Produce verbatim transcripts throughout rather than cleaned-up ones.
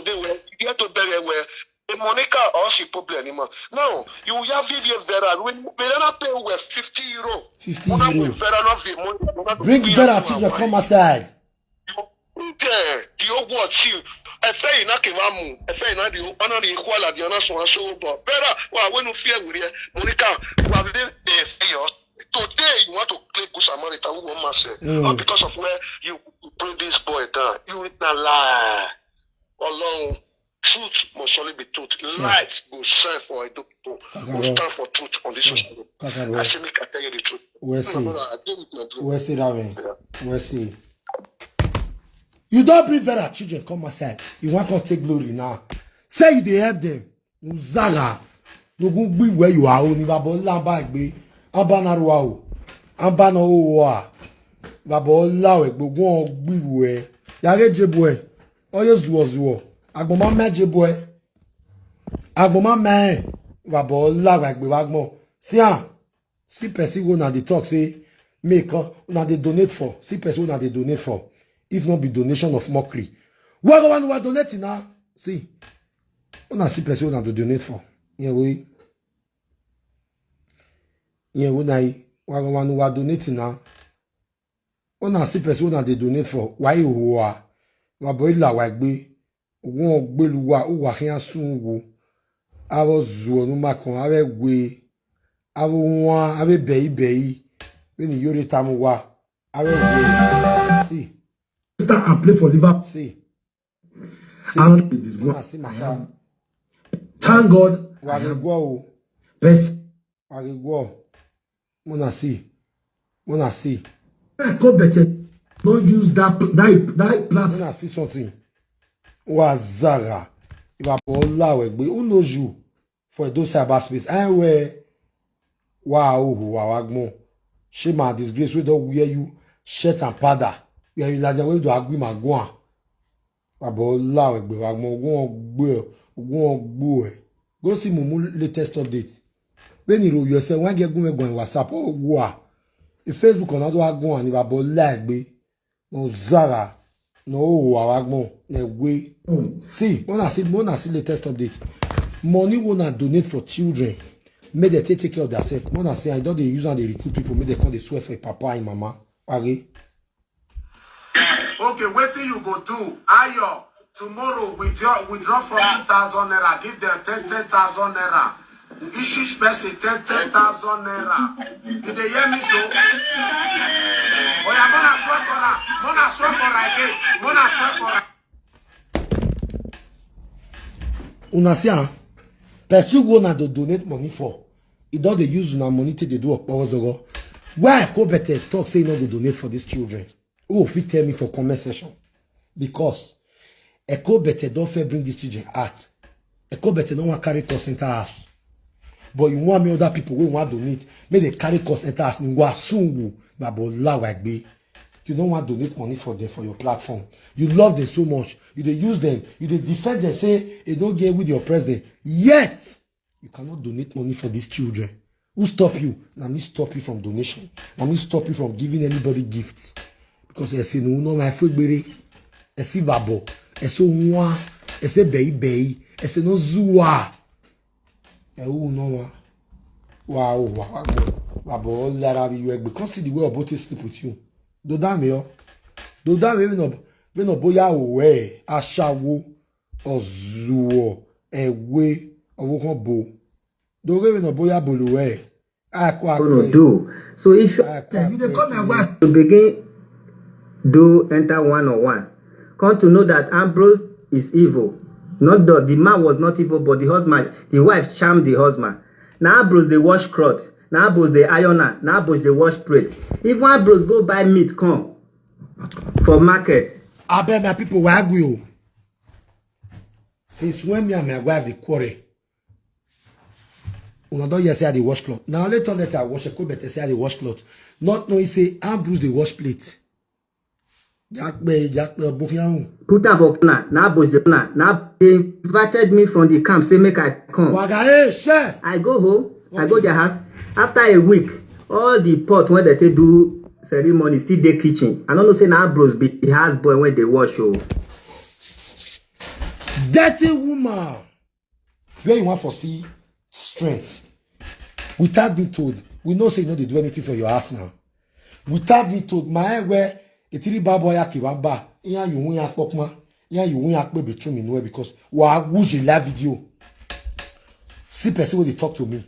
dey well, you get to bury well. The Monica or she problem anymore. Now, you have Vivian Vera. We, we don't pay over fifty euro. fifty Una we euro. Vera not the money. Bring Vera children come outside. There, the old world see. I feel you not give am. I feel you not the honor the equal at the honor so and so. But Vera, well, when you fear with you, Monica, we have been there for you. Today you want to play good Samaritan who won't master. Mm. Not because of where you bring this boy down. You na lie. Alone, truth must surely be told. Light go shine for Edo people. Go Kakabo. Stand for truth on this Sure. social. Kakabo. I say make I tell you the truth. We see. My brother, I deal with my brother. We see that way. Yeah. We see. You don't bring Vera children come outside. You want to take glory now. Say you dey help them. Uzara. No go be where you are. Only babo lamba gbe. Amba na ruwa o. Amba na owa. Babo lawe gbogbo gbogbo e. Yare jebo e. Oye zuo zuo. Agboma me jebo e. Agboma me. Babo lawe gbe bagmo. See am. See person go na dey talk say make uh, una dey donate for. See person una dey donate for. If not be donation of mockery. What go one who donate now? See. Una see person una dey donate for. Yeah, we. Yeah, we na. What go one who donate now? Una see person una dey donate for. Why you who are? Wa boy la wa gbe. Won gbeluwa uwa hian sun wo. Awo zuo nu makon awe gwe. Awo wan awe bei bei. When you retamu wa. Awe gwe. See. Start and play for Liverpool. See. And it is Una one. See maka. Thank God. Wa le gwo o. Best. Wa le gwo. Una see. Una see. Go better. Don't use that pl- that that platform. Una see something. Wa zaga. If I pull lawe gbe, who knows you? For those cyberspace. Anyway. Wa ohu wa wagmo. Shame and disgrace. We don't wear you shirt and powder. We are you like we do agree my guan. Babo lawe gbe wagmo. Go on gbe. Go on gbe. Go see Mumu latest update. When you yourself, when get go on WhatsApp, oh, go on. If Facebook on other go on, if I bol like be no Zara, no Wawagmo, no way. See, when I see, when I see latest update, money wanna donate for children, make they take, take care of themselves. When I say I don't they use and they recruit people, make they come they swear for a papa and mama. Okay. Okay, wetin you go do? Ayo, tomorrow withdraw withdraw forty thousand naira, give them ten ten thousand naira. Each each person ten ten thousand naira. You dey hear me so? Oya, mona swear for am, mona swear for am again, mona swear for am. Una see am, person go na to donate money for. E don dey use una money take dey do okporo zogo. Why Ekobete talk say e no go donate for these children? Who fit tell me for comment section? Because Ekobete don first bring these children out. Ekobete no wan carry us enter house. But you want me other people wey wan donate, make they carry us enter house. Ngwa sungu, babo lawagbe. You don't want to donate money for them for your platform. You love them so much. You dey use them. You dey defend them. Say they don't get with your president. Yet you cannot donate money for these children. Who stop you? Na me stop you from donation. Na me stop you from giving anybody gifts. Because I say no, no, my food bere. I see babo. I say one. I say bei bei. I say no zuwa. Eh, who no one? Wow, wow, wow. Babo, Larabi, you egbe. Come see the way Obote sleep with you. Do that me, oh. Do that me, no, we no boya owe, ashawo, ozuo, ewe, owokan bo. Do we no boya boluwe. Akwa Gonna do. So if you Akwa You dey call my wife. to begin do enter one on one. Come to know that Ambrose is evil. Not that the man was not evil, but the husband, the wife charmed the husband. Now Ambrose they wash cloth. Now Ambrose they iron. Now Ambrose they wash plate. Even Ambrose go buy meat come for market. Abeg, my people, why go? Since when me and my wife dey quarrel, una don hear say I dey wash cloth. Now later later I wash a Ekobete say I dey wash cloth. Not knowing say Ambrose dey wash plate. Jakpe, jakpe, obokiahun. Put am for corner. Now Ambrose they now they invited me from the camp. Say make I come. Waga, hey, share. I go home. I go their house. After a week, all the pot when they take do ceremony still dey kitchen. I don't know say na Ambrose be the house boy when they wash. Oh. Dirty woman. Where you want for see strength? Without being told, we know say you no dey do anything for your house now. Without being told, my where a three bar boy aki wan bar. Iya you win akpokma. Iya you win akpe between me nowhere because wa wuje live video. See person wey dey talk to me.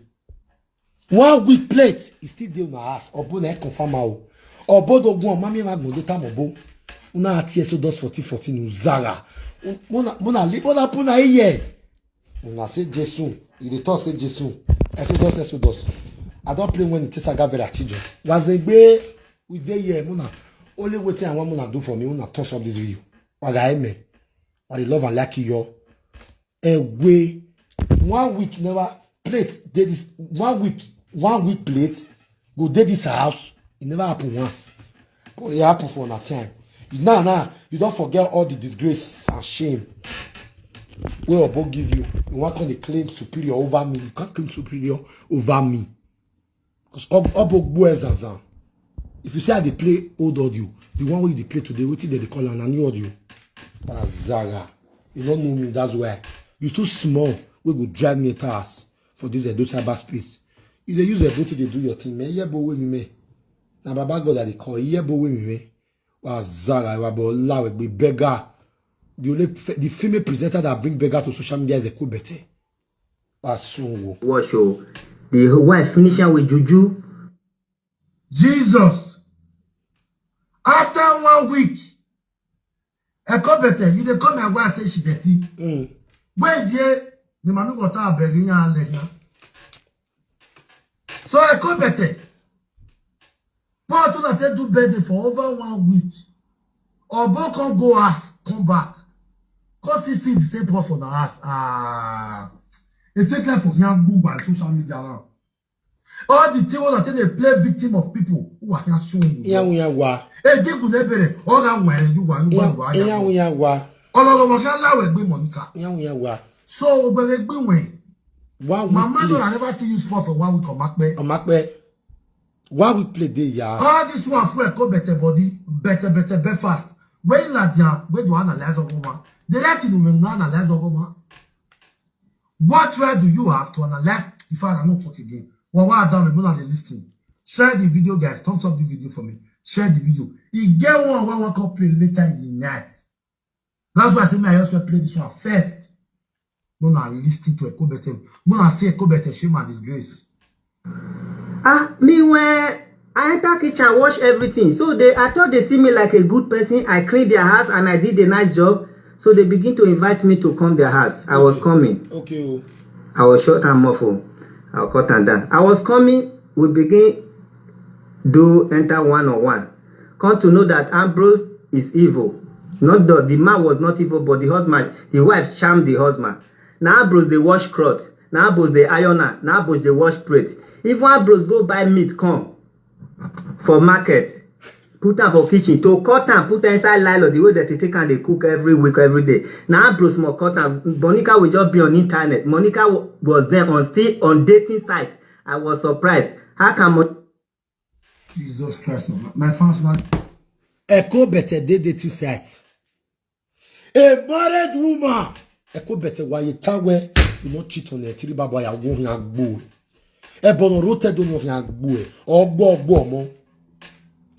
One week plate, e still dey una house. Obo na confirm o. Obo do gun mami ma gun do tam obo. Una ati Exodus fourteen fourteen uzara. Mona mona li mona puna iye. Una say Jesu. You dey talk say Jesu. Exodus Exodus. I don play when it is Agavera children. Wazegbe, we dey here mona. Only wetin I want mona do for me, una toss up this video. Waga eme. I dey love and like you. Ewe. One week never plate dey this one week one week plate go dey this house. E never happen once, but e happen for una time. Now now you don forget all the disgrace and shame wey obo give you. You wan come dey claim superior over me? You can't claim superior over me. Because obo gbo ezazan. If you say I dey play old audio, the one wey you dey play today, wetin dem dey call am na new audio. Bazara. You no know me, that's why. You too small wey go drive me enter house for this Edo cyberspace. You dey use Edo to dey do your thing, man. Iye bo wey me, man. Na Baba God I dey call. Iye bo wey me, man. Bazara, you are bo lawe be beggar. The only the female presenter that bring beggar to social media is Eko Bete. Basunwo. Watch o. The wife finish am with juju. Jesus. After one week, Eko Bete, you dey come my wife say she dirty. Mm. When you the man go tell her ya le ya. So Eko Bete, Paul tell her say do birthday for over one week. Obo come go house, come back. Come see see the same Paul for the house. Ah, e fake life for here go by social media now. All the thing wey dey play victim of people who are here soon. Iya unya wa. E di ku ne bere, o ga wa e ju wa ngba wa. Iya unya wa. Olo lo mo ka la we gbe Monica. Iya unya wa. So o gbe gbe we. One week. Mama no never still use sport for one week or makpe. O makpe. One week play dey ya. All this one for Eko Bete body, Bete Bete be fast. When la dia, we do analyze of woman. The right thing we no analyze of woman. What right do you have to analyze? If I not talk again, well, why down the people are listening? Share the video, guys. Thumbs up the video for me. Share the video. You get one when one call play later in the night. That's why I say me I just play this one first. No, na listen to Eko Bete. No, na say Eko Bete shame and disgrace. Ah, me when I enter kitchen, I wash everything. So they, I thought they see me like a good person. I clean their house and I did a nice job. So they begin to invite me to come their house. I was coming. Okay. Oh. I was short and muffled. I'll cut and down. I was coming. We begin do enter one on one. Come to know that Ambrose is evil. Not that the man was not evil, but the husband, the wife charmed the husband. Now Ambrose they wash cloth. Now Ambrose they iron. Now Ambrose they wash plate. Even Ambrose go buy meat come for market, put am for kitchen, to cut am, put am inside nylon, the way that they take am, they cook every week, every day. Now Ambrose more cut am. Monica will just be on internet. Monica was there on still on dating site. I was surprised. How can Mon- Jesus Christ of my fans, man. Eko Bete dey dating site. A married woman. Eko Bete wa ye tawe. You no cheat on her. Tiri baba ya wo hin agbo. E bono rote do no hin agbo. Ogbo ogbo mo.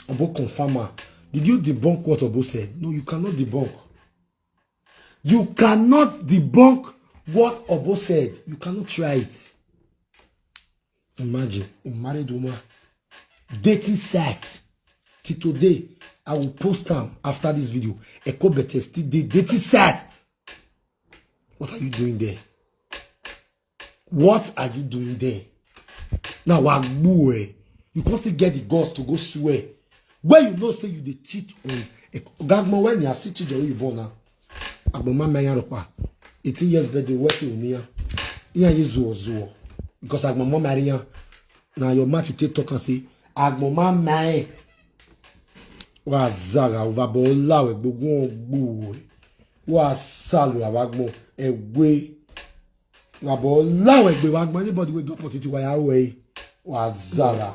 Obo confirmer. Did you debunk what Obo said? No, you cannot debunk. You cannot debunk what Obo said. You cannot try it. Imagine a married woman dating site. Till today, I will post them after this video. Eko Bete still dey dating site. What are you doing there? What are you doing there? Now, wa gbue. You can't still get the guts to go swear. Where you know say you dey cheat on Eko Gagmo when you are still children you born now. Agboma me yan ropa. Eighteen years birthday, what you near? Iya ye zuo zuo. Because Agboma Maria. Now your mouth you take talk and say, Agboma me. Wa zaga over bo lawe gbogun ogbo. Wa salu awagmo ewe. Wa bo lawe gbe wagmo, anybody we go put it wa ya we. Wa zaga.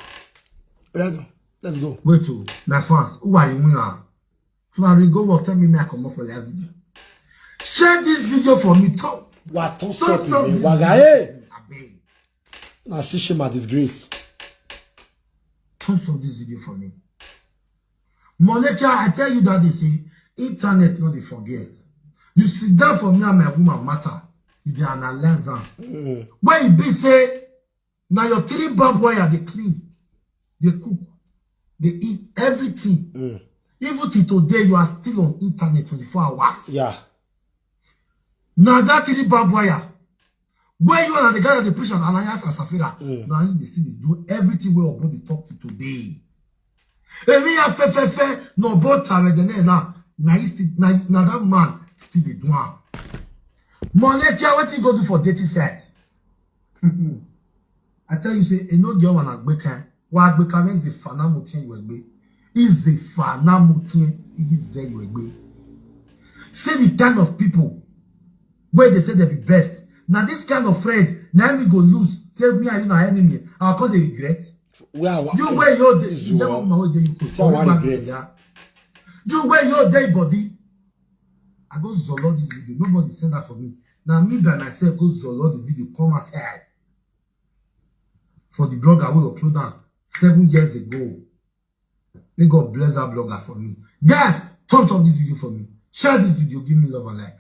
Let's go. Wait to my fans. Who are you now? So I will go work. Tell me me I come up for live video. Share this video for me. Turn, Wa turn turn up up me. this Waga, video. Hey! Abeg. Na see shame and disgrace. Turn up this video for me. Monica, I tell you that they say internet no dey forget. You sit down for me and my woman matter. You dey analyze am. When e be say na your three barbed wire dey clean, dey cook, dey eat everything. Even till today, you are still on internet twenty-four hours. Yeah. Na that three barbed wire wey you and the guy that dey preach at Alliance and Safira, na him dey still dey do everything wey Obo dey talk to today. Emi ya fefefe na Obo tare de na na he still na na that man still dey do am. Monica, wetin you go do for dating site? I tell you say e no get one agbeka. Wa agbeka means the fana mutin you egbe. Is the fana mutin is there you egbe. See the kind of people wey dey say they be best. Na this kind of friend na me go lose. Say me and you na enemy. I come dey regret. Where I wa- You wey you dey, you Zuwa. never know wey dey you could So I wan back regret. there. You wey you dey body. I go zolo this video. Nobody send that for me. Now me by myself go zolo the video come outside for the blogger wey upload am seven years ago. May God bless that blogger for me. Guys, thumbs up this video for me. Share this video, give me love and like.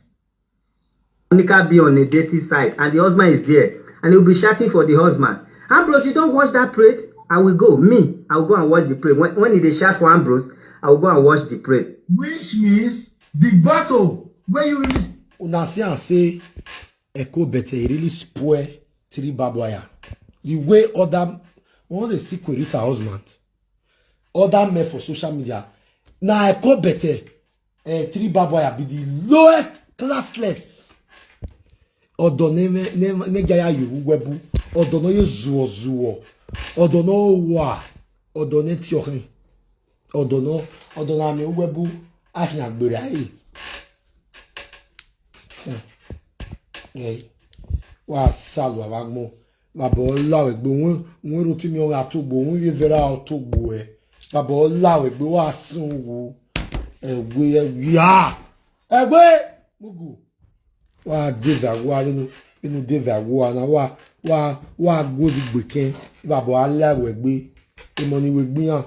Monica be on a dating site and the husband is there and he will be shouting for the husband. Ambrose, you don't watch that prate? I will go. Me, I will go and watch the prate. When, when he dey shout for Ambrose, I will go and watch the prate. Which means the battle where you release Una see am say Echo Bete e really spoil three barbed wire. The way other one dey see Querita husband, other men for social media. Na Echo Bete eh, three barbed wire be the lowest classless. Odo ne ne ne gaya yewu webu. Odo no ye zuo zuo. Odo no wa. Odo ne tiohin. Odo no odo na me webu. Ahin agbere ayi. So, eh, wa salu avagmo. Baba Olawegbe, won won roti mi ora to gbo, won ye vera o to gbo e. Baba Olawegbe wa sun wo. Egbe e ya. Egbe mugu. Wa deva wa ninu ninu deva wa na wa wa wa gozi gbeke. Baba Olawegbe. Imoni wegbe yan.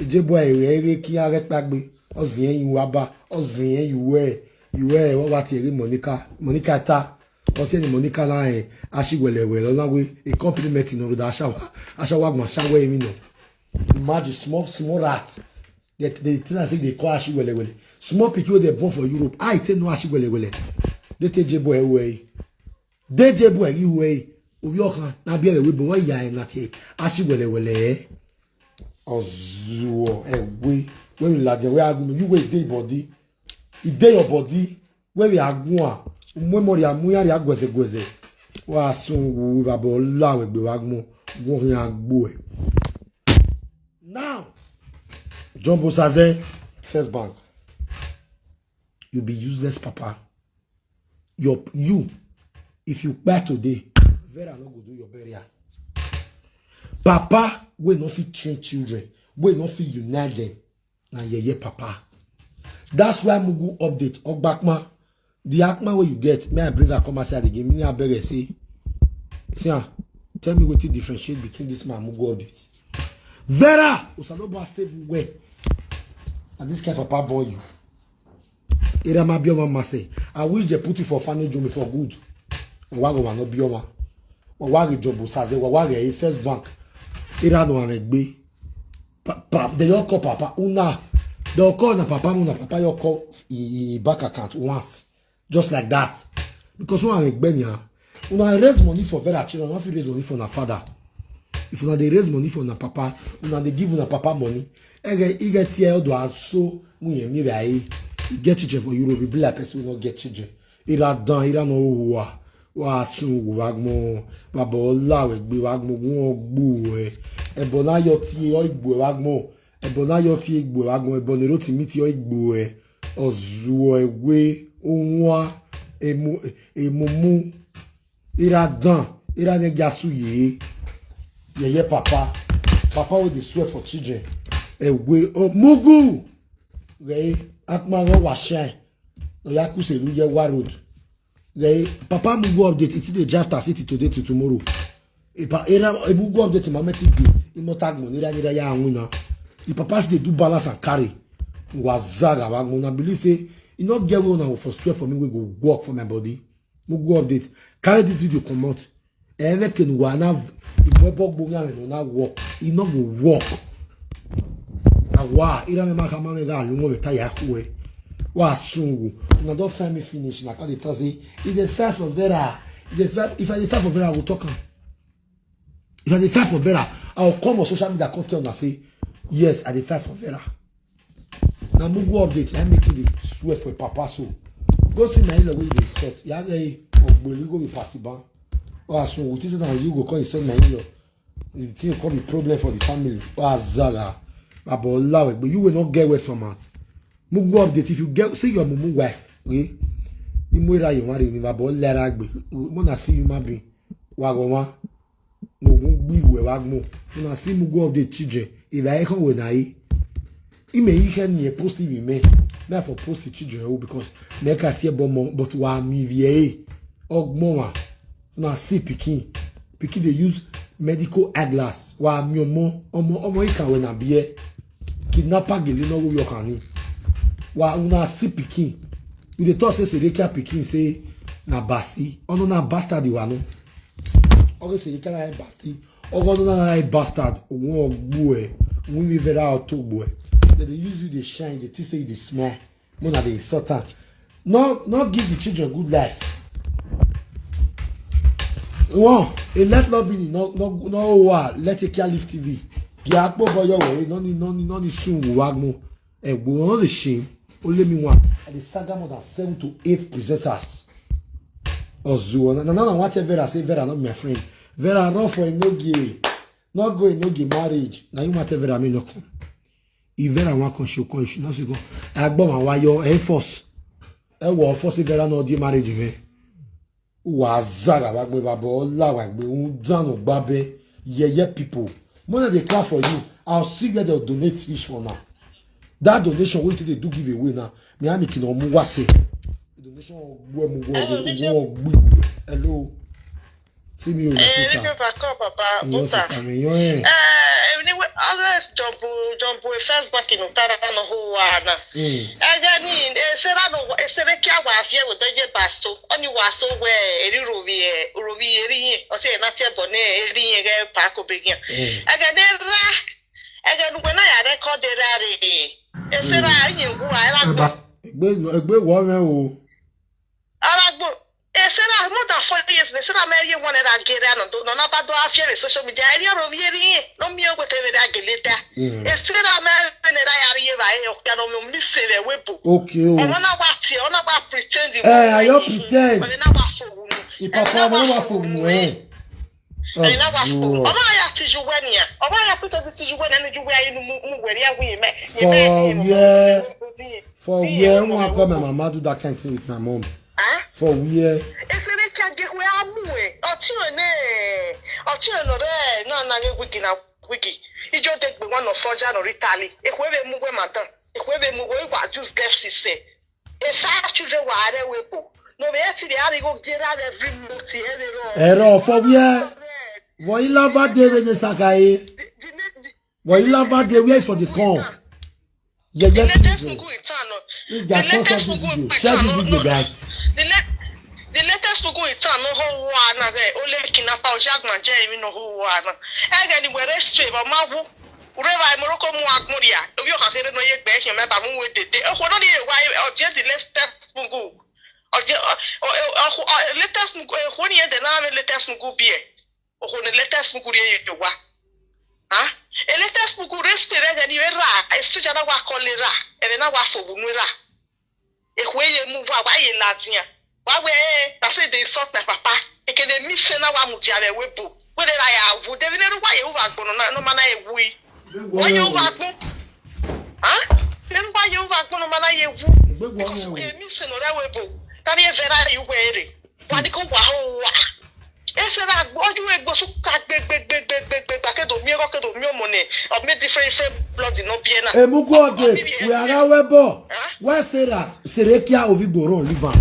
Eje boy ere ere ki are pagbe. Ozin yin wa ba, ozin yin we. Iwe wa wa ti ere Monica. Monica ta. Ọtí ẹni Monica náà ẹ̀ aṣíwẹ̀lẹ̀wẹ̀ lọ́nà wé a compliment in order aṣáwá aṣáwá gbọ̀n aṣáwá èmi nà. Imagine small small rat. They they tell us say they call aṣíwẹ̀lẹ̀wẹ̀lẹ̀. Small pikin wey dey born for Europe. I take no aṣíwẹ̀lẹ̀wẹ̀lẹ̀. They take J boy away. They J boy away. Oyo kan na bi ewe bo wa ya na ti aṣíwẹ̀lẹ̀wẹ̀lẹ̀. Ozuo ewe. When we la we agu you wey dey body. E dey your body. Where we are going, memory amuya ya gweze gweze. Wa sun wu baba Olawegbe wa gbon gbon ya gbo e. Now, Jumbo Saze, First Bank. You be useless, papa. Your you, if you kpai today, Vera no go do your burial. Papa wey no fit train children, wey no fit unite them. Na yeye papa. That's why Mugu update Ogbakma. The Akma wey you get, may I bring her come outside again? Me I beg her say, see am, tell me wetin differentiate between this man Mugu update. Vera Osaloba save well. And this kind papa born you. Ira ma bioma mase. I wish they put you for funny journey for good. Wa go ma no bioma. Wa wa ge Jumbo Saze, wa wa ge First Bank. Ira no ame gbe. Pa, pa, they all call papa una. They all call na papa una papa your call e, e bank account once, just like that. Because one egbe ni ha. Una raise money for Vera children, una fit raise money for na father. If una dey raise money for na papa, una dey give una papa money. Ege ige tie odo aso mu ye mi rai. E get children for Europe, e be like person wey no get children. Ira dan, ira no wa. Wa sun wa gmo. Baba Olawegbe wa gmo won gbo e. Ebo na yo tie o igbo wa gmo. Ebo na yo tie igbo wa gmo. Ebo ne roti mi tie o igbo e. Ozuo ewe onwa emu emumu. Ira dan, ira ne gasu ye. Yeye papa. Papa wey dey swear for children. Ewe o Mugu. Re Akma ro wa shine. Oya Kuse Luyewa Road. The papa Mugu update, it dey drive City today to tomorrow. Ipa era Mugu update, Mama T V, Imotag Monira Nira ya Wina. If papa say dey do balance and carry, Wazaga Wagmona believe say e no get one for swear for me we go work for my body. Mugu update, carry this video comot. Everything wa na ibo bogbo ya no na work. E no go work. Awa, ira me maka mame ga lu mo beta ya kuwe. Wa sungu. Una don find me finish. Na come dey talk say, "If they fight for Vera, if they fight, if I dey fight for Vera, I go talk am. If I dey fight for Vera, I go come on social media, come tell una say, yes, I dey fight for Vera." Na Mugu update, na make you dey swear for papa so. Go see my in-law wey dey insult. Ya ga e ogboli go be party ban. Wa sun, we think say na you go come insult my in-law. The thing come be problem for the family. Wa zaga. Baba Olawe, but you will not get where some out. Mugu update, if you get, see your mumu wife, eh? Ni mo ra you marry ni Baba Olaragbe. Mo na see human being. Wa go wa. No go be we wa mo. If una see Mugu update children, if I come when I, he may he can near post even me. Me for post the children, oh, because me can't hear but wa mi vie. Ogbon wa. Una see pikin. Pikin dey use medical eyeglass. Wa mi omo, omo, omo, he can when I be here. Kidnapper gele no go your honey. Wa una see pikin. You dey talk say Serekia pikin say na basti. Ono na bastard you are no. Ogo Serekia na basti. Ogo no na bastard. Won gbu e. Won mi vera oto gbu e. They dey use you dey shine. They think say you dey smell. Mona dey insult am. No, no give the children good life. One, a let love in no no no wa let a care live T V. Gi akpo boyo we no ni no ni no ni sun wagmo. Egbo no dey shame. Only me one. I dey saga more than seven to eight presenters. Ozuo na na na wa tell Vera say Vera not my friend. Vera run for Enogie. Not go Enogie marriage. Na you ma tell Vera me no come. If Vera wan come, she come. If she no, she go. Agbo ma wa yo e force. E wo force Vera no dey marriage me. Wa zaga wa gbe babo la wa gbe un dano gbabe. Yeye people. Money dey clap for you. I'll see where they'll donate reach for now. That donation wey you take dey do giveaway now. Me and Mickey no mu wa say. Donation ogbo mu go ogbo ogbo. Hello. See me, your Eh, sister. Little back up, Papa. Your Buta. Sister, me, your eh. Eh, anyway, always jumbo, jumbo, first back in Utara, no who are na. Mm. Again, eh, Sarah no, eh, Sarah Kia was here with the Basto. Only was so where, eh, Rovi, eh, Rovi, eh, or say, not here, but eh, eh, Paco begin. Mm. Again, then, again, when I record the rally, eh, Sarah, you who I like. Egbe no, egbe wo me o. Aragbo, e sera more than four years, e sera me ye one era gere no do, no na ba do afia social media. Eri oro mi eri, no mi o gbe te da gele da. Mm. E sera me ne da ya ye ba e o kya no mi se le webo. Okay o. Ona na wa ti, ona wa pretend. Eh, I don't pretend. Ona na wa fo wu. I papa na wa fo wu eh. Ẹ̀yin náà wà fún. Ọmọ ya ti ju wẹ́ nìyà. Ọmọ ya pé tọ́jú ti ju wẹ́ nìyà ní ju wẹ́ ayé nu mú wẹ̀rí àwọn yìí mẹ́. For where? For where? Wọ́n á kọ́ my mama do that kind thing with my mom. Huh? For where? Efere ka gị wee amụ e. Ọtụ ene. Ọtụ ene rẹ na na gị wigi na wigi. Ijo de gbe one of four January tali. Ekwe be mu we madam. Ekwe be mu we wa juice left sise. If our children were are we po. No be eti dey are go get out every month here dey run. Error for where? Wọ́n yìí lava dey wey dey saka e. Wọ́n yìí lava dey where for the corn. Yeah, yeah, children. Please, guys, don't share this video. Share this video, guys. The latest Mugu in town no ho wa na ge. Ole kidnapper o jagma je mi no ho wa na. Ege ni were straight but ma wu. Ureva e Morocco mu agmuria. Obi o ka kere no ye gbe e me ba mu we dede. E ho no ni e wa o je the latest Mugu. O je o latest Mugu. E ho ni e de na latest Mugu bie. Oho ne latest Mugu ri e wa. Ha? E latest Mugu re stere ga ni ra. E stu jana wa kolera. E na wa fo bunu ra. Ehwe ye mu wa wa ye latia. Wa we eh, na say they insult my papa. E ke de mi se na wa mu dia le we bo. We de la ya wu. De ne ru wa ye wa gbono na no mana e wu. Wa ye wa gbo. Ha? De wa ye wa gbono mana ye wu. Egbe gbo na e wu. E mi se no re we bo. Ta ni e vera yu we re. Wa ni ko wa ho wa. Ese na oju egbo suka gbe gbe gbe gbe gbe gbe gba kedo mi ego kedo mi omone. Of me different different blood no be na. Emugu oge, we ara webo. Why Sarah Serekia Ovigbo run leave am?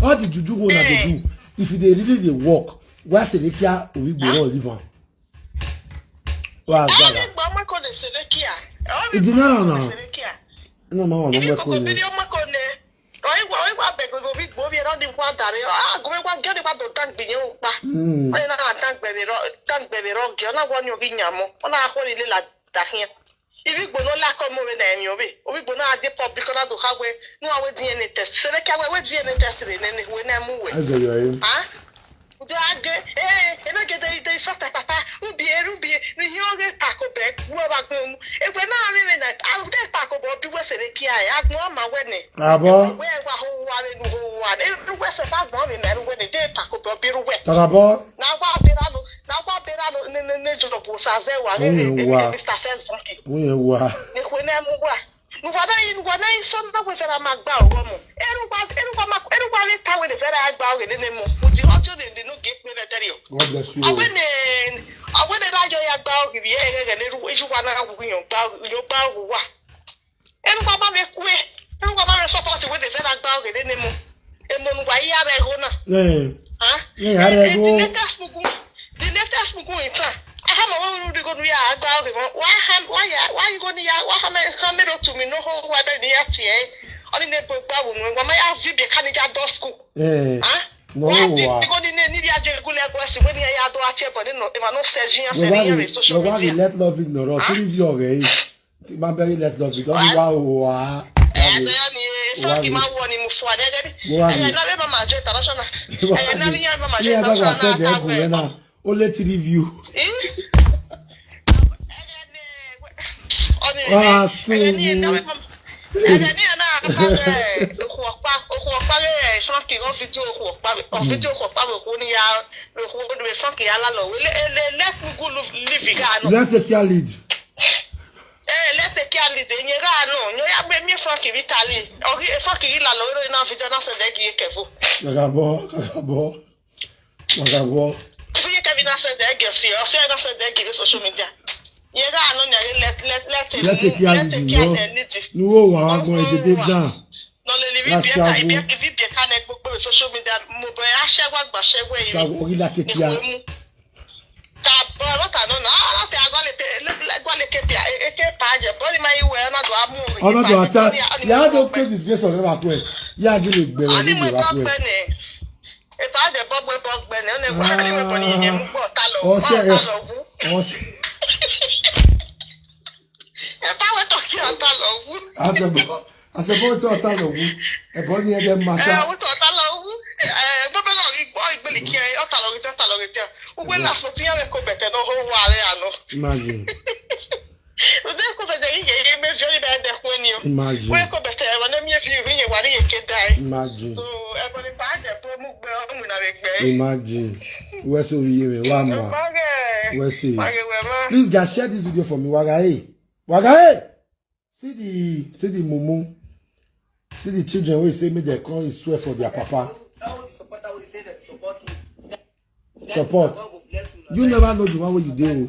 All the juju wey una dey do, if you dey really dey work, why Serekia Ovigbo run leave am? Why Azara? All the Mama Kone Serekia. All the It's another Mama Kone now. Serekia. No, no, no, Ibi no, koko no. Biri Mama Kone. Oi, wa, oi, wa, beg, go, big, go, big, run the one that, ah, go, wa, get the one to thank me, you, pa. Mm. Oi, na, thank baby, ro-, thank baby, ro-, girl, na, one, you, be, nyamo. Ona, ako, ile, la, da, here. Ibi, go, no, la, come, over, na, you, be. Obi, go, na, the public, na, do, how, we, no, we, D N A test. Serekia, we, we, D N A test, we, ne, ne, we, ne, mu, we. Azara, yeah. Huh? Udo age, eh, ebe ke dei dei sata papa, ubie, ubie, ni yoge pako be, uwa ba gbe mu. Ewe na mi me na, a de pako bo bi we Serekia, a gbo ma we ni. Abo. We wa ho wa re nu ho wa. E ru we se pa gbo mi me ru we ni de pako bo bi ru we. Tarabo. Na wa be ra no, na wa be ra no, ne, ne, ne, jo bo sa ze wa, ne, ne, Uye ne, wa. Mister Fensoki. Uye wa. Ne kwe ne mu wa. Nugwa na yi, nugwa na yi, so na we fera ma gba owo mo. Erugwa, erugwa ma, erugwa le ta we de fera gba owo de ne mo. Uti ojo de de no ge pe na teri o. God bless you. Awe ne, awe ne na yo ya gba owo bi e e e ne ru, iju wa na wu yo gba, yo gba owo wa. Erugwa ma me kwe. Erugwa ma me support we de fera gba owo de ne mo. E mo nugwa yi ya be go na. Eh. Huh? Yeah, I Eh, eh, go. The latest mugu, the latest mugu in town. I have my own rule go ya agba oge mo. Why ham, why ya, why you go ni ya, why ham, ham me to me no ho, why be ni ya tie. Oni ne bo gba wo no, wa ma ya vi be kan ya do school. Eh. Huh? No, Why did wa. You go ni ne ni ya je go le go si we ni ya do atie bo ni no, e ma no se jin ya We se wa ni ya we, social we wa we media. Let love in no ro. Huh? Three view oge. Ma bẹ̀rẹ̀ let love because wa wa. Eh, bẹ́ẹ̀ ni, eh, Wa fọ́ọ̀kì we. Máa wọ ni mo fún wa dẹ́gẹ́ bí. Wa Ẹ̀yẹ we. Náà lè má máa jẹ international. Wa Ẹ̀yẹ náà we. Ní yẹn má máa jẹ Iye tó wà international sẹ́dẹ̀ náà ẹ̀gùn rẹ̀ náà. Ó lé three view. Eh? Ẹ̀yẹ ni, ọ̀nì Ah, ẹ̀yẹ ni, ẹ̀yẹ ni, sùn. Ẹ̀yẹ ni, ẹ̀yẹ náà, okùn ọ̀pá, okùn ọ̀pá rẹ̀, fọ́ọ̀kì, wọ́n fi tí okùn ọ̀pá rẹ̀, wọ́n fi tí okùn ọ̀pá rẹ̀, okùn ní ya, okùn ní fọ́ọ̀kì alálọ̀. Wọ́n lé, lé, let me go live, live ìgá náà. Let's take your lead. Eh, let's take care of the, nyega no, nyo ya be mi fọ́ọ̀kì Vitali. Ogi, e fọ́ọ̀kì la lo, ro na video na se de gi kevo. Kàkàbọ̀, kàkàbọ̀, kàkàbọ̀. Fi ke bi na se de gi si, o se na se de gi social media. Nyega no, nya let, let, let him, Let's take care of let it, take care no. Of the need. Nuwo wa wa gbọ́n ètètè dán. No le live That's be ka, Shago. Be, be, be ka ne gbogbo social media. Mo be a ṣe wa gba ṣe we. Shago, orí la take care. Ka bọ̀ lọ́tà náà náà, láti agbálẹ̀ pé, agbálẹ̀ kéde, èké pàjẹ́, bọ́ọ̀lì máa yí wẹ̀ ẹ́ má dùn á mú mi. Ọmọ tó àtà, ìyá tó pé disgrace ọ̀rẹ́ wa pẹ́, yá gílè gbẹ̀rẹ̀ Wọ́n ní níbi mo wa bọ́ pẹ́. Pẹ́ ni. Ètò àjẹ́ bọ́ pé bọ́ gbẹ ni, ó lè wá ní wẹ̀ bọ́ ní ìyẹn mú bọ̀ tá lọ, Ọ̀sẹ̀ bọ́ tá ẹ̀, lọ wú. Ọ̀sẹ̀. Ẹ bá wẹ̀ tọ́ kí ọ̀tá lọ wú. Àtẹ̀bọ̀, àtẹ̀bọ̀ tó ọ̀tá lọ wú. Ẹ̀bọ̀ ni ẹ̀dẹ̀ máa Ẹ ṣá. Wọ́n tọ́ ọ̀tá lọ wú. Ẹ bọ́bẹ́ náà rí gbọ́ ìgbélé kí ẹ ọ̀tá lọ rí tẹ́ ọ̀tá lọ rí tẹ́. Wọ́n wẹ́ láfọ̀ tí yàrá kò bẹ̀tẹ̀ náà ó wà rẹ̀ àná. Imagine. Ǹjẹ́ kò bẹ̀tẹ̀ yìí yẹ yẹ mẹ́fì orí bẹ́ẹ̀ dẹ̀ kún ẹni o. Imagine. Wọ́n kò bẹ̀tẹ̀ ẹ̀rọ ní mi fi rí yẹn wà ní yẹn ké dá ẹ. Imagine. So ẹ̀bọ̀ ni bá dẹ̀ bọ́ mú gbẹ ọmọ náà rẹ̀ gbẹ. Imagine. Wẹ́sẹ̀ orí yẹn wà mọ́. Wẹ́sẹ̀. Please, guys, share this video for me. Wàgà ẹ̀. Wàgà ẹ̀. See the, see the mumu. See the children wey say make dem come swear for their papa. All the supporter wey say dem support me. Support. God go bless una. You never know the one wey you dey o.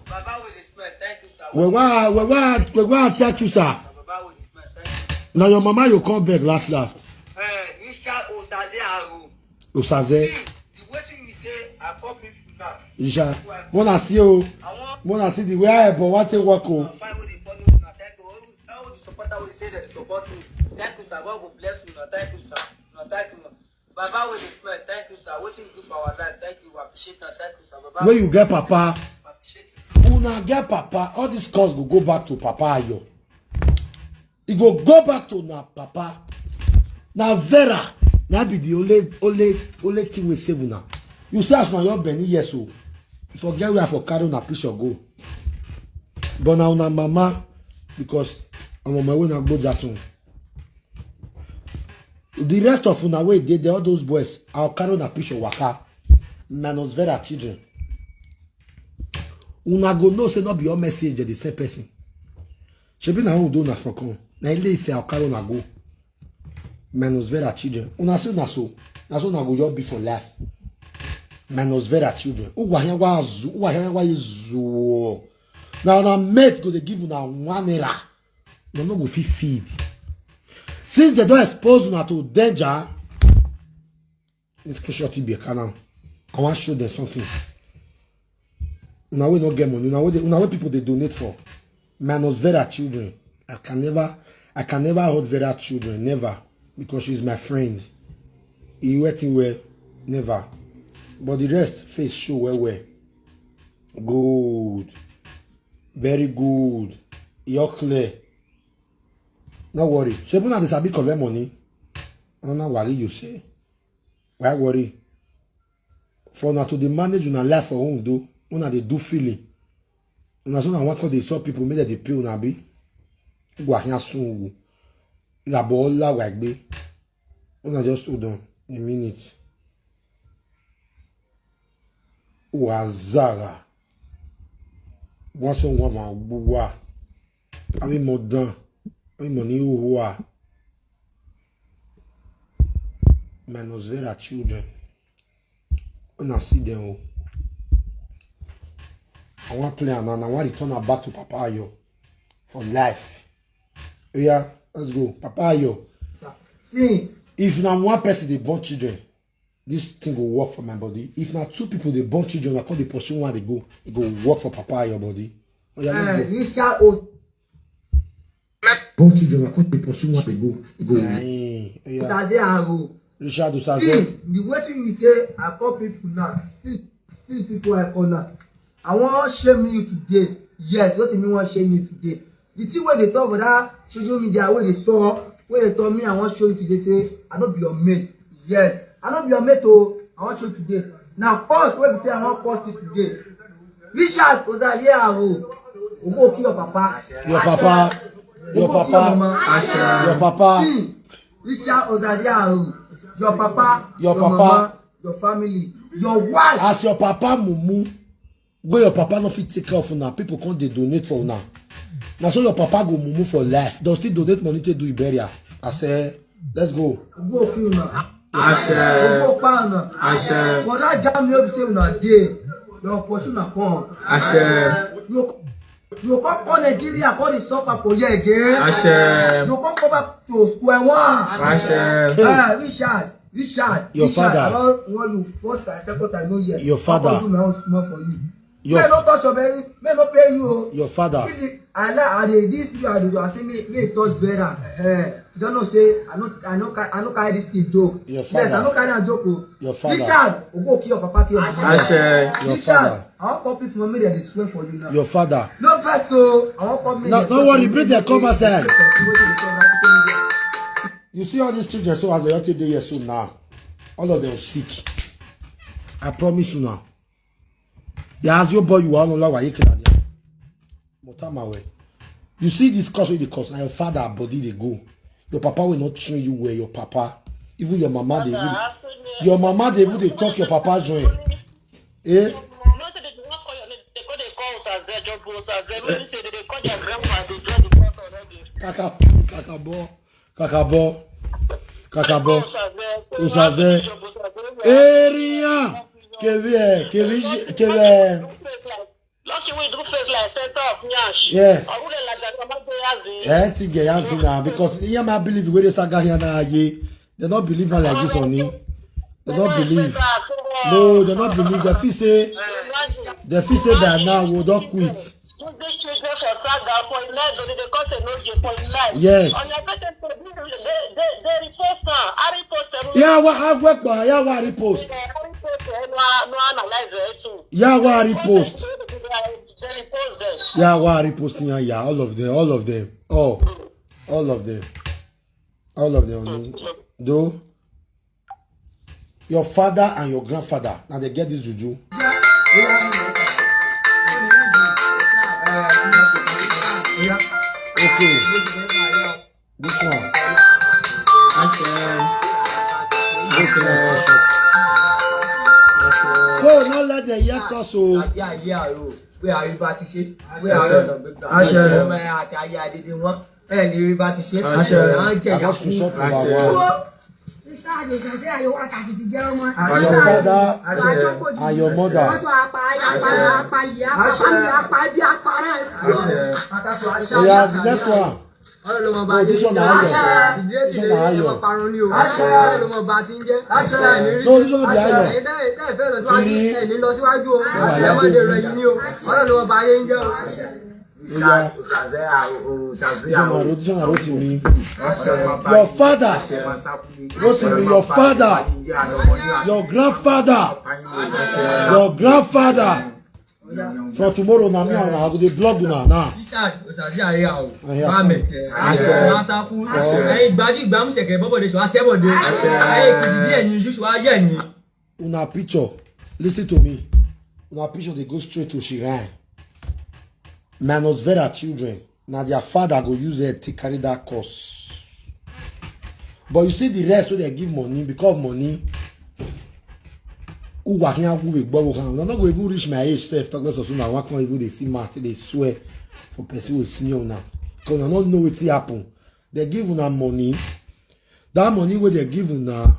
Baba wey dey smell, thank you, sir. We wa, we wa, we wa attack you, sir. Baba wey dey smell, thank you. Na your mama you come beg last last. Eh, Mister Osaze Aro. Osaze. See, the wetin you say, I come meet you now. Isha, wanna see you. I want Wanna see the way I but what take work o. Fine wey dey follow una. Thank you. All, all the supporter wey say dem support me. Thank you, sir. God go bless una. Thank you, sir. Una thank you, sir. Baba wey dey smell, thank you, sir. Wetin you do for our life, thank you. We appreciate am. Thank you, sir. Baba. When you get papa, We appreciate you. Una get papa, all these calls go go back to Papa Ayo. E go go back to na papa. Na Vera, na be the only, only, only thing wey save una. You see as una your Benin, yes o. Forget where I for carry una picture go. But na una mama, because I'm on my way na go Jason. The rest of una wey dey there, all those boys, I'll carry una picture waka. Minus Vera children. Una go know say no be your message, the same person. Shebi na who do una for come. Na Ile Ife, I'll carry una go. Minus Vera children. Una say una so. Na so una go your be for life. Minus Vera children. Who wa here wa zu, who wa here wa zu. Na una mate go dey give una one naira. Una no go fit feed. Since they don expose una to danger, this screenshot be a canal. I wan show them something. Una wey no get money, una wey dey, una wey people dey donate for, minus Vera children. I can never, I can never hurt Vera children, never, because she's my friend. E wetin well, never. But the rest face show well well. Good, very good. E all clear. No worry. Shebi una dey sabi collect money. No na worry you say. Why worry? For una to dey manage una life for own do, una dey do feeling. Una so na one call dey sub people make dem dey pay una abi. Ugwa hin asun ugwu. Labo ola wa gbe. Una just hold on a minute. Wazara. Wọ́n sọ wọn máa gbowó à. Àwọn ìmọ̀ dán. Àwọn ìmọ̀ ní owó à. Minus Vera children. Una see them o. I wan play am and I wan return am back to Papa Ayo for life. Oya, let's go. Papa Ayo. See, if na one person dey born children, this thing go work for my body. If na two people dey born children, I come dey pursue one dey go, e go work for Papa Ayo body. Oya, let's go. Richard O. Born children, I come dey pursue one dey go, e go work. Ayin, oya. Osaze Aro. Richard Osaze. See, the wetin you say, I call people now. See, see people I call now. I wan shame you today. Yes, wetin me wan shame you today. The thing wey dey talk for that social media wey dey sup, wey dey talk me, I wan show you today say I no be your mate. Yes, I no be your mate o. I wan show you today. Na curse wey be say I wan curse you today. Richard Osaze Aro, go kill your papa. Your papa. Your papa. Your papa. See, Richard Osaze Aro, your papa, your papa, your family, your wife. As your papa mumu, wey your papa no fit take care of una, people come dey donate for una. Na so your papa go mumu for life. Dem still donate money take do e burial. I say, let's go. Go kill una. Àṣẹ. Go pa una. Àṣẹ. For that jam you be say una dey, your pursue una come. Àṣẹ. You, you come come Nigeria, come dey suffer for here again. Àṣẹ. You come come back to square one. Àṣẹ. Eh, Richard, Richard, your father. I don warn you first time, second time, no hear. Your father. I come do my own small for you. Your, may no touch your belly, may no pay you o. Your father. If you, I like, I dey, this video I dey do, I say me, me touch Vera. Eh, you don't know say I no, I no, ca- I no carry this thing joke. Your father. Yes, I no carry am joke o. Your father. Richard, go kill your papa, kill your mama. Àṣẹ. Your Richard, father. I wan call people make dem dey swear for you now. Your father. No vex o, I wan call make. No, dem no swear worry, for you. Bring dem come outside. You see all these children, so as they all take dey here so now, all of them sick. I promise you now. They ask you, boy, you are no longer waye kila there. Motamawe. You see this curse wey dey curse, na your father body dey go. Your papa will not train you well, your papa. Even your mama dey even, your mama dey even dey talk your papa join. Eh? Kaka, kaka bo, kaka bo, kaka bo. Osaze. Area. Kevie, kevie, kevie. Lucky we do face like center of nyash. Yes. Or who dey like that, come out there, Yazi. Eh, ti get Yazi now, because here my believe where they saga here now, ye. They don't believe her like this on me. They don't believe. No, they don't believe. They feel say, they feel say that now we don't quit. These children for saga, for life, they dey cause a no dey for life. Yes. On your better, they, they, they repost now. I repost them. Yeah, what I work by, yeah, what I repost. They repost, eh, no, no analyze it too. Yeah, what I repost. They repost them. Yeah, what I repost, yeah, yeah, all of them, all of them, all, all of them, all of them. Though your father and your grandfather, now they get this juju. Okay, this one. This one. So now let the year curse o. Àti ayé àrò pé àríbá ti ṣe pé àárọ̀ ọ̀nà gbígbà. Àṣẹ. Ọmọ ẹ̀ àti ayé àdédé wọn ẹ̀ ní rí bá ti ṣe. Àṣẹ. À ń jẹ I got ìyàkú. Screenshot number one. Dúró. Iṣẹ́ àjòjì ṣe àyẹ̀wò àtàkì ti jẹ́ ọmọ. Your father and your mother. Wọ́n tún apá ayé apá apá yìí apá fámìlì apá ibi apá rẹ̀. Àtàkùn àṣà. Oya, the next one. Ọlọ́run ló mọ bá a ṣe ń jẹ́. Ìdílé ti lè ọmọ parun ni o. Ọlọ́run ló mọ bá a ti ń jẹ́. Ẹ ní rí. No, this one no be ayọ̀. Ẹ̀yin tẹ́ ẹ fẹ́ lọ síwájú, ẹ ní lọ síwájú o. Ẹ má dèrò ẹ̀yìn ni o. Ọlọ́run ló mọ bá a ṣe ń jẹ́ o. Oya. This one na Ro-, this one na Rotimi. Your father. Rotimi, your father. Your grandfather. Your grandfather. From tomorrow na me and una, I go dey blog una now. Richard Osaji Aya o. Aya. Ba mẹtẹ. Àṣẹ. Masaku. Àṣẹ. Ẹ̀yin gbagi gbamu ṣẹ̀kẹ̀ bọ́bọ̀ de ṣọ akẹ́bọ̀dé. Àṣẹ. Ẹ̀yin kìdìdí ẹ̀yin yusuf ayé ẹ̀yin. Una picture, listen to me. Una picture dey go straight to shrine. Minus Vera children, na their father go use head take carry that curse. But you see the rest wey dem give money because of money. Who wakin who dey gbọ́ kan? Una no go even reach my age sef. Talk less of una wan come even dey see mouth, dey swear for person wey senior una. Because una no know wetin happen. Dem give una money. That money wey dem give una,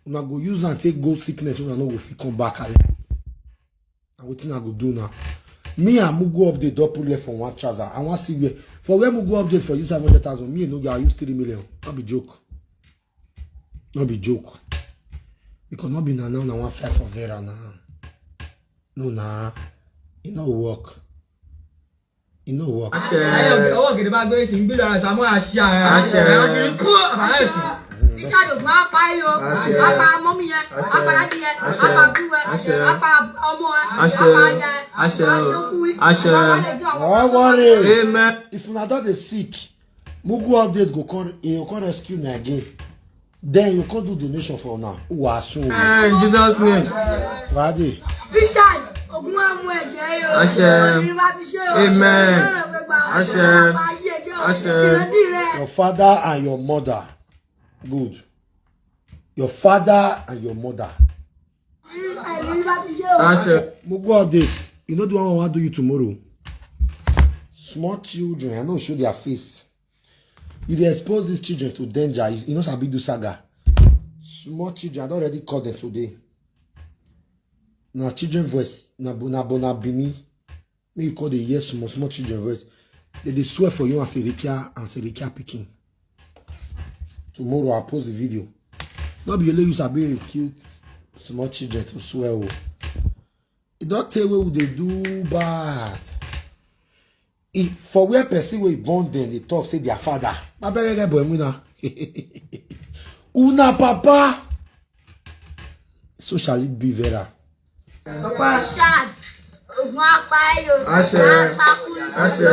una go use am take go sickness, una no go fit come back alive. Na wetin I go do now? Me and Mugu update don put left for one trouser. I wan see where, for where Mugu update for use five hundred thousand. Me no go, I use three million. No be joke. No be joke. Because no be na now na wan fight for Vera na. No na. E no work. E no work. Àṣẹ. Ayé ọ̀gẹ̀-, ọwọ́ gidi bá gbé ṣì ń gbé lọ́ra ṣàmú àṣà. Àṣẹ. Àṣẹ. Kú àbáyé ṣù. Iṣẹ́ àdògùn á pa yín o. Àṣẹ. Á pa mọ́mí yẹn, á pa dádì yẹn, á pa bú ẹ, á pa ọmọ ẹ, á pa aya ẹ, á ṣe okú yín. Àṣẹ. Don't worry. Amen. If una don dey sick, Mugu update go come, e go come rescue una again. Then you come do donation for una. Who are soon? In Jesus' name. Wade. Richard, ogun wa mu ẹ̀jẹ̀ yìí o. Àṣẹ. Obìnrin bá ti ṣe o. Amen. Ọlọ́run gbẹgbà. Àṣẹ. Ọlọ́run ayé ẹ̀jẹ̀ o. Àṣẹ. Tìrẹ́dì rẹ. Your father and your mother. Good. Your father and your mother. Obìnrin bá ti ṣe o. Àṣẹ. Mugu update. You know the one I want do you tomorrow. Small children, I no show their face. You dey expose these children to danger. You, you no sabi do saga. Small children, I don already call them today. Na children voice, na bo-, na bona bini. Make you call the hear small, small children voice. They dey swear for you and Serikia and Serikia pikin. Tomorrow I'll post the video. No be only you sabi recruit small children to swear o. E don tey wey we dey do bad. E, for where person wey born dem dey talk say their father. Na beg beg boy una. Una papa. So shall it be, Vera. Papa. Richard, ogun apá yóò. Àṣẹ. Àṣẹ.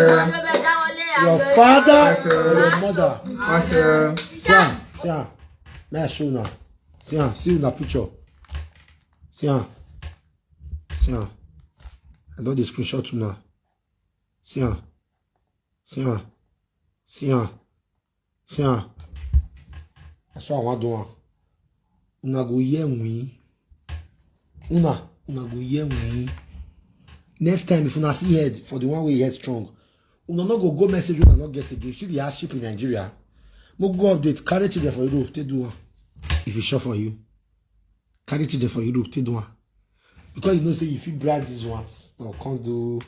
Your father and your mother. Àṣẹ. See am, see am. May I show una? See am, see una picture. See am. See am. I don dey screenshot una. See am. See am. See am. See am. Na so I wan do am. Una go hear we. Una, una go hear we. Next time, if una see head for the one wey head strong, una no go go message una no get again. You see the hardship in Nigeria. Mugu update, carry children for Europe, take do one. If e sure for you. Carry children for Europe, take do one. Because you know say you fit bribe these ones, or come do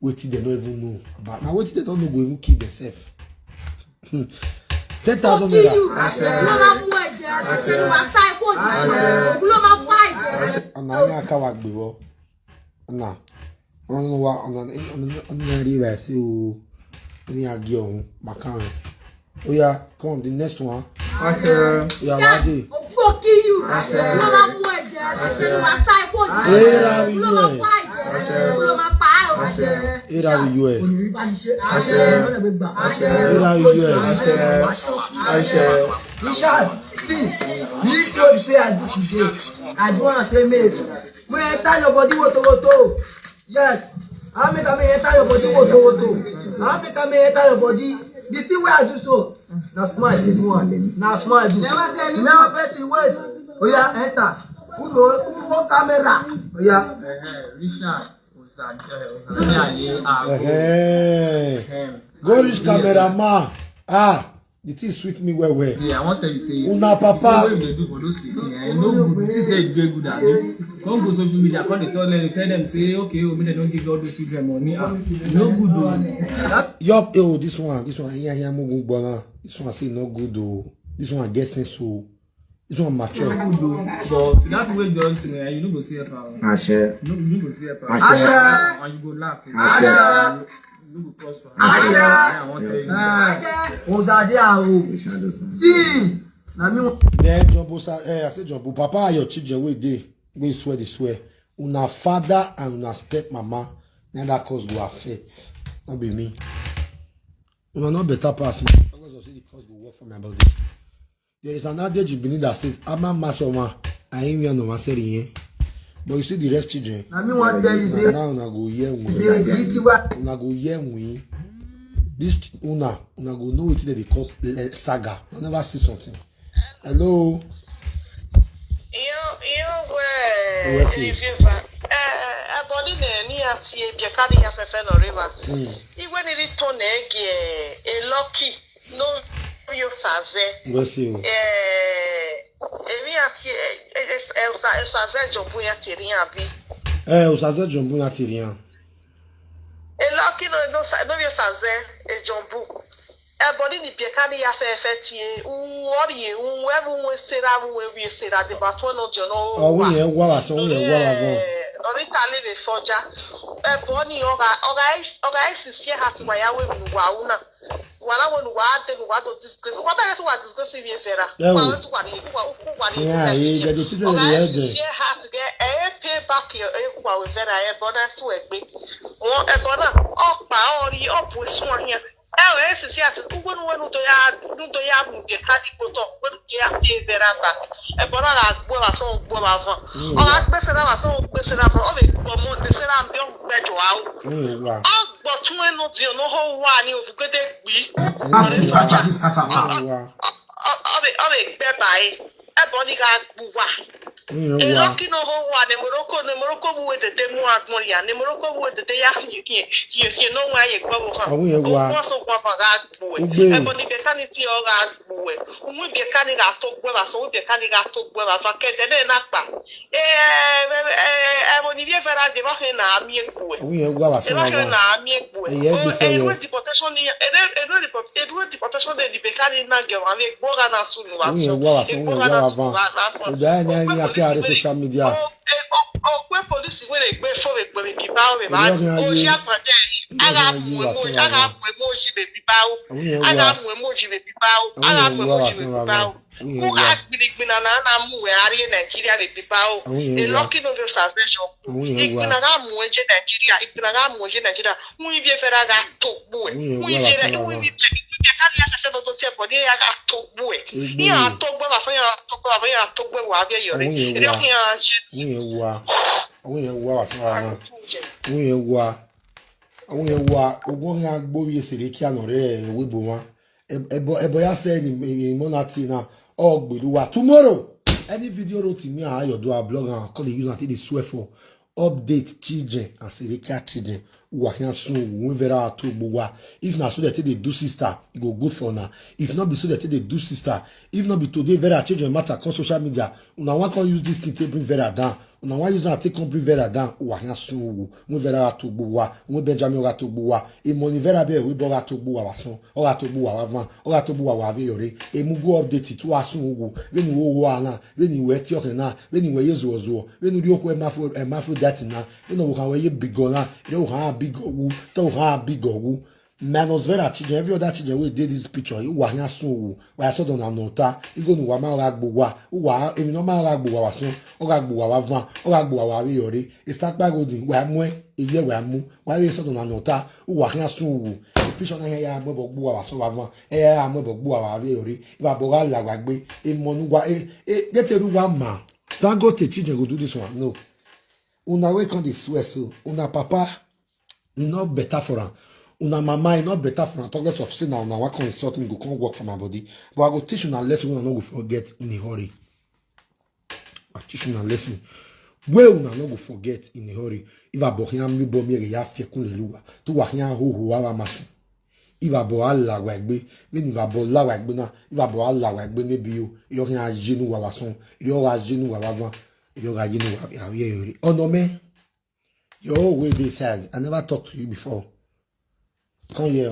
wetin dem no even know about. Na wetin dem no know go even kill themselves. Ten thousand naira. Wọ́n máa mú ẹ̀jẹ̀ àṣìṣe wá sáì kó òjijì. Ògùn ló máa fá ẹ̀jẹ̀. Ọ̀nà ayé àkàwà gbé wọ́. Ọ̀nà. Ọ̀nà wa, ọ̀nà, ọ̀nà, ọ̀nà rí rẹ̀ sí o. Ní agé ọ̀hún, màkà rẹ̀. Oya, come, the next one. Àṣẹ. Oya, wá dé. Fuck you. Àṣẹ. Ló máa mú ẹ̀jẹ̀ àṣìṣe wá sáì kó òjijì. Era rí yóò ẹ̀. Ló máa fá ẹ̀jẹ̀. Àṣẹ. Ló máa pa ẹ̀ o. Àṣẹ. Era rí yóò ẹ̀. Àṣẹ. Àṣẹ. Era rí yóò ẹ̀. Àṣẹ. Àṣẹ. Richard, see, this one you say I do today, I do am say make. Mo enter your body woto woto. Yes. I make am enter your body woto woto. I make am enter your body. The thing wey I do so, na small I dey do am. Na small I do. Never say anything. Never person wait. Oya, enter. Who do, who wan camera? Oya. Richard Osaje, Osaje Aye, ah, go. Go reach cameraman. Ah. The thing sweet me well well. Yeah, I wan tell you say Una papa. Wetin you dey do for those pikin, eh, e no good. You think say you dey good, abi? Come go social media, come dey tell them, tell them say, okay, oh, make dem no give all those children money. Ah, e no good o. That Yup, eh, oh, this one, this one, yeah, yeah, mugu gbona. This one say no good o. This one get sense o. This one mature. Good o, but that way just do, eh, you no go see help am. Àṣẹ. You no, you no go see help am. Àṣẹ. And you go laugh. Àṣẹ. You no go prosper. Àṣẹ. I wan tell you that. Ozade awo. Shadow side. See, na me wan Then jumbo sa, eh, I say jumbo. Papa, your children wey dey, wey swear dey swear. Una father and una step mama, na that cause go affect. No be me. Una no better pass me. Because of say the cause go work for my body. There is an adage in Benin that says, "Ama masoma, aimia no maseri yen." But you see the rest children. Na me wan tell you Na say now una go hear the we. this thing wey Una go hear we. This ch- una, una go know wetin dem dey call le- saga. I never see something. Hello. Iyo, iyo, we, We see. Riviva. Eh, aboli ne ni ati e bia kadi ya fefe no river. Mm. Iwe ni ri to ne ge e lucky no yo saze. Go see you. Eh, emi ati e e e sa e saze jobu ya tiri abi. Eh, usaze jumbo ya tirian. E lucky no no sa no yo saze e jobu. Eboni ni biekani ya fe fe tie uwori e uwe uwe sera uwe wie sera de batwo no jo no. Awun yẹn wà wá sọ, awun yẹn wà wá gan. Orita le be soja. Eboni oga oga isi sie ha ti wa ya we nu wa una. Wala we nu wa de nu wa do disgrace. Wa be to wa disgrace mi fera. Ẹ o. Wa to wa ni wa ku wa ni. Sin ayé, jẹjẹ tí sẹ́yìn yẹn dẹ̀. Share house get e pay back your e kwa we fera e bona su egbe. Won e bona o pa o ri o bu su won yan. E o e si si ati ku wonu wonu to ya nu to ya mu je ka ti ko to wonu je ya pay fera back. E bona la gbo la so gbo la fun. O la pe se la so pe se la fun. O be gbo mo de se la bi o gbe jo a o. Ń wà. O gbo tun e no di o no ho wa ni o fu gede gbi. Ń wà. Ọ dị ọ dị gbe bai. Ebe ọ dịghị akpụwa. Ń wà. Ịlọkị n'oho wa na Morocco na Morocco bụ wedede mụ agmụrụ ya na Morocco bụ wedede ya hie hie hie hie n'onwe anyị gbọbụ ha. Ọ wụ ya gwa. Ụgwọ ọsọ gwa ba ga akpụwe. Ugbe. Ebe ọ dịbe ka ni ti ọ ga akpụwe. Ụmụ ibe ka ni ga-atọ gwe ba so ibe ka ni ga-atọ gwe ba fa kede na na kpa. Ee, ebe ni bi efere adị ba ha na amị ekpụwe. Ọ wụ ya gwa wa sị Ebe wa ha gwa. na amị ekpụwe. Eye egbesa ya. Ebe deportation ni ebe ebe deportation ni ibe ka ni na gị ma ekpụọ ga na sụ n'ụwa. Ọ wụ ya gwa wa sị, ọ wụ ya gwa wa van. Ọ dị anya imi aka arị social media. Okwe polisi nwere egbe fo egbe biba o biba. Ebe ọ ga-ayị. Oji akpata. Ebe ọ Aga ga-ayị amụ wa sị emo wa aga gwa. amụ emoji be biba o. Ọ wụ ya Aga gwa. Amụ emoji be biba o. Ọ wụ Aga ya amụ gwa wa emoji sị be wa biba gwa. o. Ọ wụ ya Kụ gwa. agbirigbina na ana amụ wee arịa Nigeria be biba o. Ọ wụ ya gwa. Ịlọkị n'oge salvation. Ọ wụ ya gwa. Igbina ga amụ eje Nigeria. Igbina ga amụ eje Nigeria. Nwunye bi efere aga atọ gbue. Ọ wụ ya Nwunye gwa bi wa sị wa nwunye gwa. bi nwunye ka ya sese n'ụtụtụ ebe ọ dịghị ya ga-atọ gbue. Egbe. Ihe atọ gbue ma sọ ya atọ gbue ma ya atọ gbue wa abịa yọrị. Ọ wụ ya Ere gwa. ọkụ ya aje. Ọ wụ ya gwa. Ọ wụ ya gwa wa sị wa gwa. Ọ wụ ya gwa. Ọ wụ ya gwa. Ụgwọ ya gbo ya sere ki anọrị ewe bụ nwa. Ebo ebo ya fe ni ni mo na ti na. Ọ gbelu wa. Tomorrow, any video wrote to me, I your do a blog and I call you na take dey swear for update children and Serekia children. Wa here soon we vera to gbo wa. If na so they take dey do sister, e go good for una. If not be so they take dey do sister, if not be today vera children matter come social media, una wan come use this thing take bring vera down. Una wan use am take come bring vera down. Wa here soon we vera to gbo wa. We Benjamin wa to gbo wa. E money vera be we bo wa to gbo wa wa son. Ọ ga to gbo wa wa van. Ọ ga to gbo wa wa ve yore. E mu go update to asun wo. Ve ni wo wo ana. Ve ni we ti oke na. Ve ni we ye zuo zuo. Ve ni ri okwu hermaphrod-, hermaphrodite na. Ve ni wo kan we ye bigo na. Ve wo kan bigo wu. To wo kan bigo wu. Minus vera children, every other children wey dey this picture, you wa here soon wo. Wa so don anota. You go no wa ma ga gbo wa. Wa, if no ma ga gbo wa wa son. Ọ ga gbo wa wa van. Ọ ga gbo wa wa ve yore. Isakpa go din. Wa mu e. Iye wa mu. Wa ve so don anota. Wa here soon wo. Picture na ya mo bo gbo wa so wa van. E ya mo bo gbo wa ve ori. Wa bo ga la wa gbe. E mo nu wa e e get a wa ma. Dangote children go do this one. No. Una wey come dey swear so. Una papa, e no better for am. Una mama, e no better for am. Talk less of say na una wan come insult me, go come work for my body. But I go teach una lesson wey una no go forget in a hurry. I teach una lesson wey una no go forget in a hurry. If I bo here, mi bo mi ya fe kun le luwa. To wa here ho ho wa ma sun. Iva bo ala wa egbe. When iva bo la wa egbe na. Iva bo ala wa egbe ne bi yo. Yo kan ajinu wa wa son. Yo ajinu wa wa van. Yo ajinu wa ya ye yo. Oh no man. Yo, wait this side. I never talked to you before. Come here.